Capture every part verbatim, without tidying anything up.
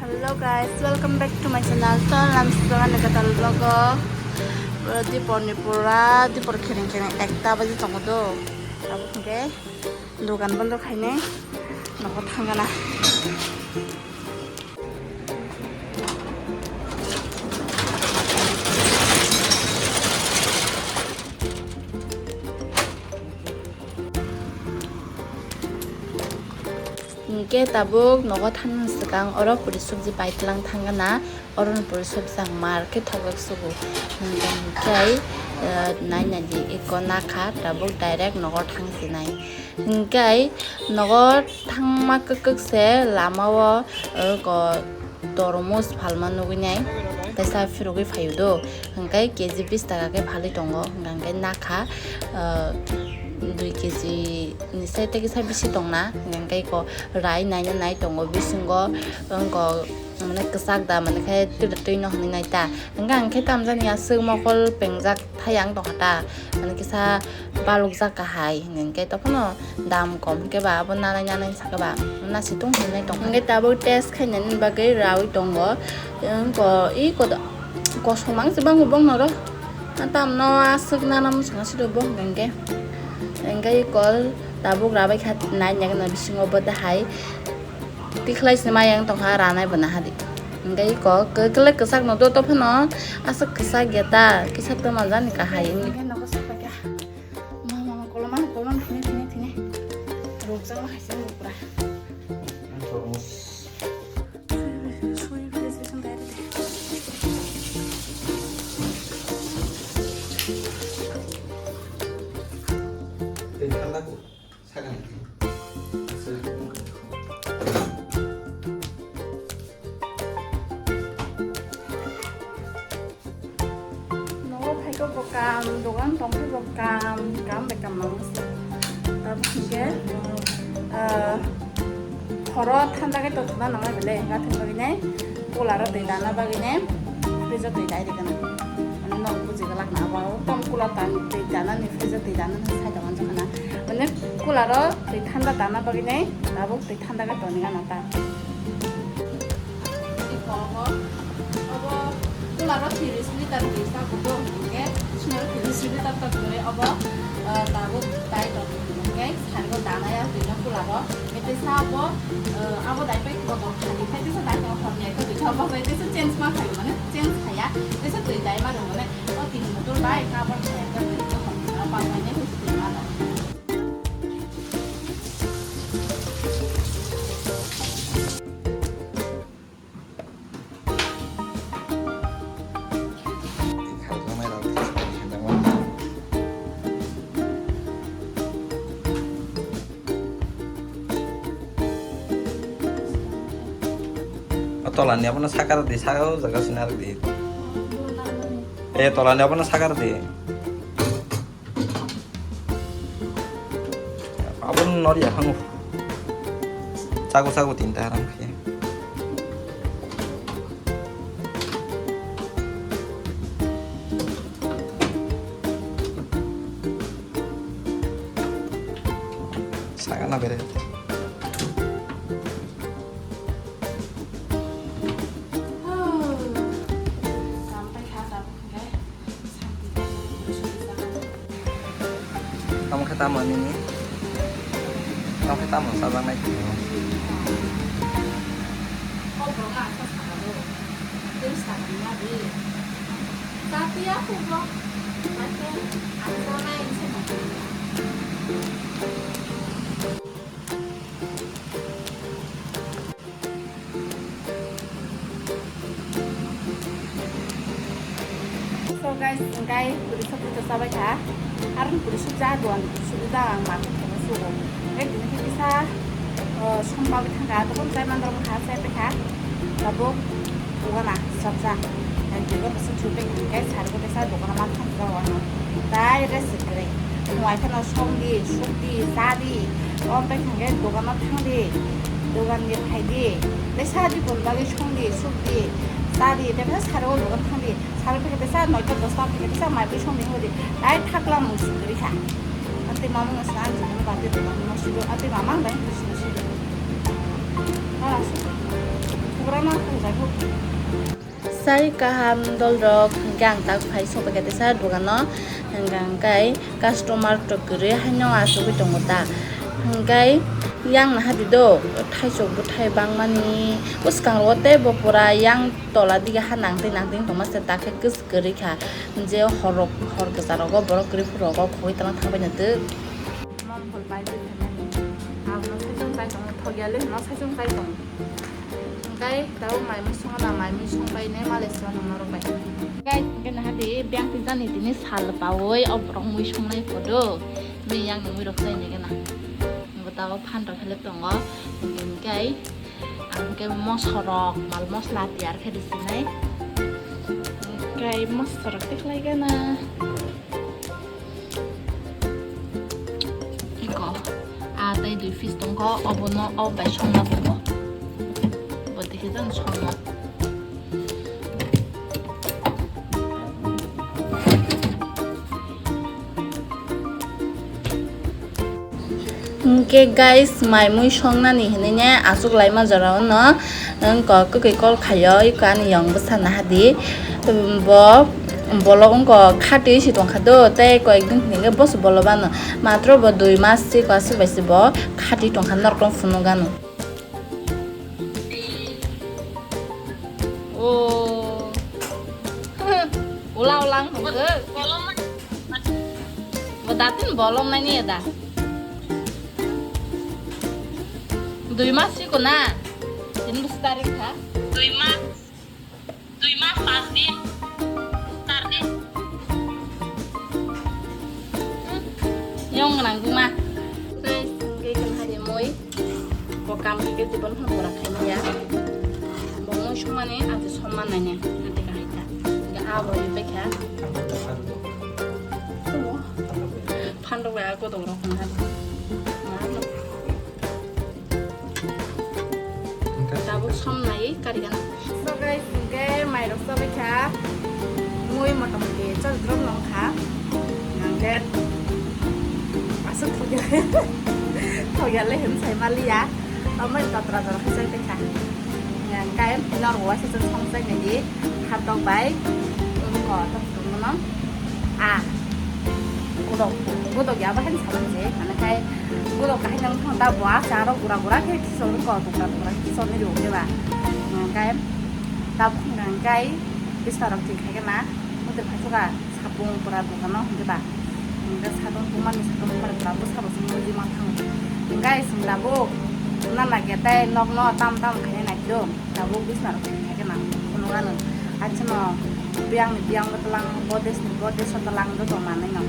Hello guys, welcome back to my channel. Tol nang sijak ani kwtal vlog o. Dipor ni pura, dipor khereng khereng ekta baji tongo do. Abo hwnkhe dogan bondo khainai nogo thangana. Hingke tabuk nogo thangna swkang oro puri subji pai tlang thangana, oro ni puri subji ang mar khe thokjak sugo. Hingke, eh, nai nai di eko nakha tabuk direct nogo thang sinai. Hingke nogo thangma kwk kwk se lama o, eh, ko tormos phalma nugui nai, teisa phirogui phaio do, hingke K G bis taka khe phalwi tongo, hingke nakha, ah, dui K G ni sai tei kisa bisi tongna, hingke ko rai naina nai tongo bisingo, wngko mane kwchak da mane khe twi twi no hwnwi nai ta, hingke ang khe tamjani aswk mokol pengjak thai ang tongkha ta, mane kisa balukjak kahai, hingke tokhono. Dam kom hwnkhe ba abo nanai nanai sakhe ba nasitung hinwi tong. Hwnkhe tabuk test khainani bagwi rawi tongo. Wngko i koda kosom ang se bango bongno ro. Tamno aswk nana mwsang se bo hwnkhe. Hwnkhe i kol tabuk rabai kha nai nai bisingo bo dahai. Tikhlai se mayang tongkha ranai bo nahadi. Hwnkhe i kok kwlai kwchak no do to phano aswk kwchak ya ta kisa to manjani kahai. Hwnkhe nogo sapai kha. Mama, mama, koloma, koloma, thini, thini, thini. Rukjak ma hai se pura. Sui, sui, sui, sui, sui, sui, sui, sui. Tei thanda ko, sakang. Nogo phaikhe bo kam, dogan tongkhe bo kam, kam bai kam mango se. Tabuk hinkhe, ah, horo thanda khe totna nangnai bele, hingkha thwng bagwi nai, cooler o twi dana bagwi nai, fridge o twi dai rikana. Mane nok buji galak na abo, tom cooler tan twi dana ni fridge o twi dana ni sai tongo jokana. Mane cooler o twi thanda dana bagwi nai, tabuk twi thanda khe toni gana ta. Obo cooler o tiris liter twi sa kudo hwnkhe, snow tiris liter tok dore obo, ah, tabuk tai tok hwnkhe sari o dana ya twi no cooler o. Tei sa obo, ah, abo dai pai botol khali khai tei sa dai no hor ni khe twi sa obo bai tei sa change ma khai mane change khaya tei sa twi dai ma rw mane o tini motor bai cover khaya khe twi no hor ni pa bai ne twi ma rw. O tolani abono sakar di, sakar o jaga sina di. E tolani abono sakar di. Aboni nori yaphango. Chago chago tinta haram khe. Sagana bere. Tamo khe tamo nini? Tamo khe tamo chajaknai twi o? So guys, hingkai puri sabui to chabai kha. Aroni puri suk ja duan puri suk ja ang ma thok thok sugo. Hingkai bini khe kisa, uh, som bagwi thang kha, tokon chai mandra bwkha chai pai kha. Tabuk dogana srapjak. Ang twibo bwswk sui pai hingkai sari bo kaisa dogana ma thang kha wano. Tai rest kwrwi. Nwng ai kheno song di, suk di, cha di. Om pai hingkai dogano thang di. Dogan ni phai di. Tai cha di bol bagwi song di, suk di, cha di. Tai sari o dogan thang di. Sari phai khe teisa noita dosta phai khe teisa mai bwsong ni hodi. Tai thakla mung sing kwrwi kha. Atwi mamung no sa ang jibon bati rwmani no sudo. Atwi mamang bai no sudo sudo. Ora sudo. Sai kaham dolrok, hwnkhe ang tak phai sokbaikha teisa dogano, hwnkhe customer tok kwrwi haino achugwi tongo ta, hwnkhe yang naha di do, thaisok bwthai bangmani bwskango tei bo pura yang tola dige ha nangtwi nangtwi tongma se, takhe kwrwi kha, je horrok hor kwcharo borok kwrwi phuru rogo khogwi tongna thangbai no twk. Mom phol pai di thangmani. Abono saichung chai tongo, thokya le hino saichung chai tongo. Hwnkhe tabuk mai mui songna, mai mui songbai ne malai se norok bai. Guys, hwnkhe naha di biyang twi jani tini sal paui o borok mui songnai phodo. Bini yang ni mui rok chai ni gana. Bo tabuk phan rok hele tongo. Hwnkhe Ang khe mosorok, mal mosla tiyar khe rwsinai. Khe mosorok tikhlai gana. Iko, a tei dui piece tongkho, obono o bai songna tongo. Bo dikhe jani songno. Hwnkhe guys, mai mui songnani hinwi ne achuk laima jora o no wngkha kwkwi call khaio, iko ani yong bwsa naha di. Bo bolok wngkha khati si tongkha do, tei koyek din hinwi khe boso bolobano matro bo dui mas si ko aswk bai si bo khati tongkha norok phunukgano. O. Ula ulang hwnkhe. Bo datin bolong nani da. Dui mas siko na. Tin bwswk tarik kha. Dui mas. Dui mas pas din. Char din. Yong nang ma. Guys, hwnkhe khe hari moi. Bo kam khe jibon phano pura khaimaya. Bo mui songmani ati somma naina, ati kahai ta. Hwnkhe abo ri paikha. Phandok bai a godok rok hwnha. Tabuk som nai kari gana. So guys, hwnkhe mai rok chabai kha. Mui motamoti chal drom nong kha. Hwnkhe aswk thokya. Thokya le hwn sai maliya. Omo totra jora khe chai kha. Hwnkhe norok waisa chwng song chai nai di. Khartok bai. Wngkha tok tongmano. A. Godok, godok ya bahai salam je. Mane khai godok kahai nang thang ta bo asa aro gura gura khe kisor wngkha, tukra tukra kisor ni rok khe ba. Hwnkhe tabuk hwnkhe bisna rok thik khai khe na. Mutai phai suka. Sapung pura dogano hwnkhe ba. Hwnkhe satung tungmani satung tungmani pura bwsa bo chwng nugwi manthango. Hwnkhe chwng tabuk nana khe tei nokno tam tam khainai naikhe do. Tabuk bisna rok khaikhe nang phunukgano. Achano biyangni biyang bo twlang, bo desni bo deso twlang joto manwino.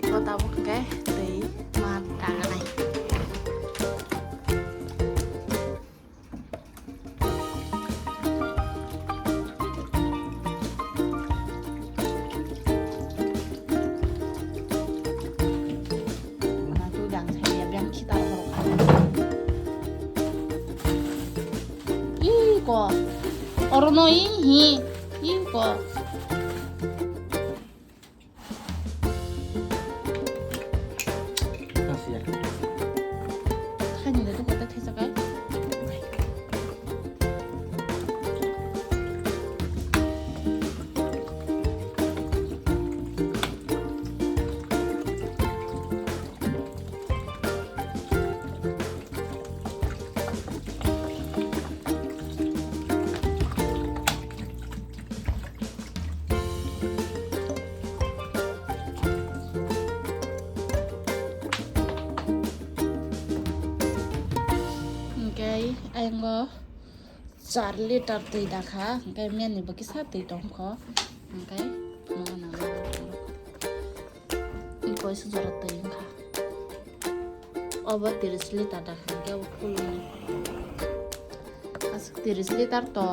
Iko tabuk hwnkhe twi ma tanganai. Iko. Orono i hi. Iko. Khaini de tu kota thesa kai. Hingke ayang o char liter twi dakha, hingke meni bo kisa twi tongkho, hingke nogo nang. Iko isi jora twi wngkha. Obo tiris liter da hingke obo full wngkha. Aswk tiris liter to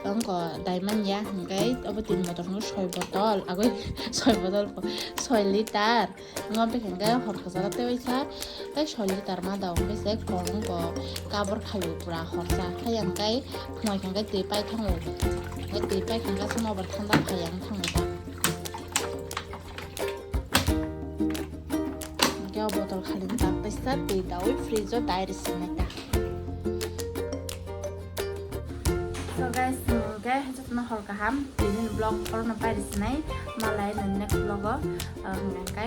wngkha daimanya hingke obo tin botol wngkha soi botol, agoi soi botol ko soi liter. Wngkha hingke hor khajalo tei waisa tei soi liter ma da wngkha se kong wngkha kabor khaio pura horsa. Hayang kai phunai hingke twi pai thango. Twi pai hingke se nobar thanda hayang thango ta. Hingke o botol khali ni bak teisa twi daui fridge o dai rwsing nai ta. So guys, hingke jotono hor kaham, tini vlog oro no pai rwsing nai, malai no next vlog o, ah, hingke